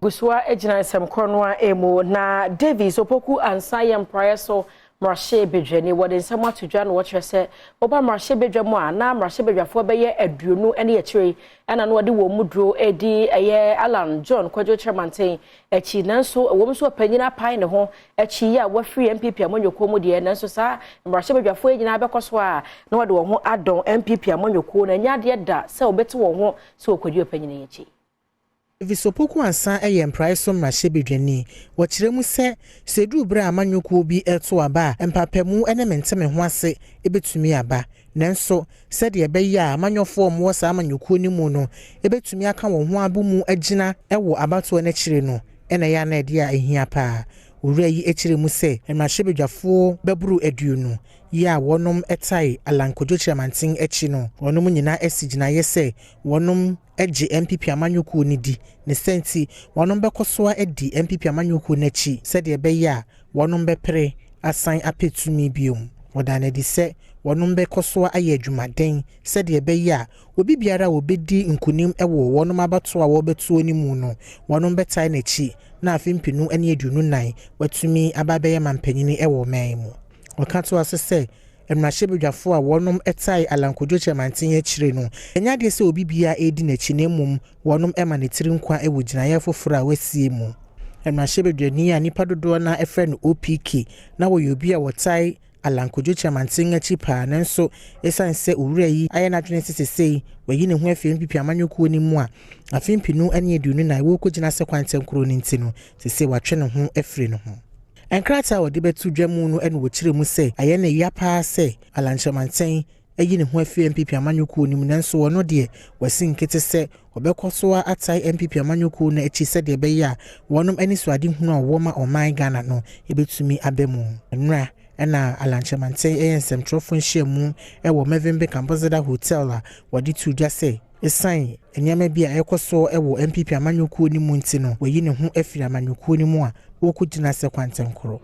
Gusua gyina nsɛm korɔ no a mu na Davies Opoku Ansa yɛ mpraeɛ so mmarahyɛbadwani. Wɔde nsɛm ato dwa na wɔkyerɛ sɛ wɔba mmarahyɛbadwa mu a, na mmarahyɛbadwafoɔ bɛyɛ 20 ne akyire ɛna na wɔde wɔn mu duro edi ɛyɛ Alan John Kwadwo Kyerɛmanten akyi. Nanso wɔn nso ɔpanyin apae ne ho akyi yi a wɔafiri NPP amanyɔkuo mu deɛ, nanso saa mmarahyɛbadwafoɔ yi nyinaa bɛkɔ so a na wɔde wɔn ho adɔn NPP amanyɔkuo na ɛnyɛ adeɛ da sɛ wɔbɛte wɔn ho sɛ wɔkɔdi ɔpanyin yi akyi. Davis Opoku Ansa yɛ mpraeɛ so mmarahyɛbadwani. Wɔkyerɛ mu sɛ sɛ ɛduru berɛ a amanyɔkuo bi ɛto aba a, mpapamu ne mente ho ase ɛbɛtumi aba. Nanso sɛdeɛ ɛbɛyɛ a amanyɔfoɔ a wɔwɔ saa amanyɔkuo no mu no ɛbɛtumi aka wɔn ho abɔ mu agyina wɔ abatoɔ no akyire no, ɛna ɛyɛ ana ɛdeɛ a ɛhia paa. Owura yi akyerɛ mu sɛ mmarahyɛbadwafoɔ bɛboro 20 yi a wɔnom tae Alan Kwadwo Kyerɛmanten akyi no, wɔnom nyinaa asi gyinaeɛ sɛ wɔnom gye NPP amanyɔkuo no di ne sɛ nti wɔnom bɛkɔ so adi NPP amanyɔkuo no akyi sɛdeɛ ɛbɛyɛ a wɔnom bɛpere asan apɛ tumi biom. Wɔda no adi sɛ wɔnom bɛkɔ so ayɛ adwumaden sɛdeɛ ɛbɛyɛ a obi biara a wɔbɛdi nkonim wɔ wɔnom abatoɔ a wɔrebɛtoɔ no mu no, wɔnom bɛtae n'akyi na afe 2024 watumi aba abɛyɛ mampanyini wɔ ɔman mu. Ɔka toa so sɛ mmarahyɛbadwafoɔ a wɔnom tae Alan Kwadwo Kyerɛmanten akyire no, ɛnyɛ adeɛ sɛ obi biara ɛredi n'akyi, na mmom wɔnom ma ne tiri nkwa wɔ gyinaeɛ foforɔ a wasie mu. Mmarahyɛbadwani a nnipa dodoɔ no frɛ no OPK na wɔyɛ obi a wɔtae Alan Kwadwo Kyerɛmanten akyi paa, nanso ɛsiane sɛ owura yi ayɛ n'adwene sɛ sesei wayi ne ho afiri NPP amanyɔkuo no mu a afe 2024 wɔrekɔgyina sɛ kwantɛnkoro no nti no, sesei watwe ne ho afiri ne ho. Nkrataa a wɔde bɛto dwa mu no ɛna wɔkyerɛ mu sɛ ayɛ ne ya paa sɛ Alan Kyerɛmanten ayi ne ho afiri NPP amanyɔkuo no mu, nanso ɔno deɛ wasi nkete sɛ ɔbɛkɔ so atae NPP amanyɔkuo no akyi sɛdeɛ ɛbɛyɛ a wɔnom ani so adehunu a wɔwɔ ma ɔman Ghana no ɛbɛtumi aba mu. Nnora ɛna Alan Kyerɛmanten ɛyɛ nsɛmtwerɛfoɔ nhyiamu ɛwɔ Mövenpick Ambassador Hotel a wɔde to dwa sɛ ɛsiane nneɛma bi a ɛkɔ so wɔ NPP amanyɔkuo no mu nti no, wayi ne ho afiri amanyɔkuo no mu a wɔrekɔgyina sɛ kwantɛnkoro.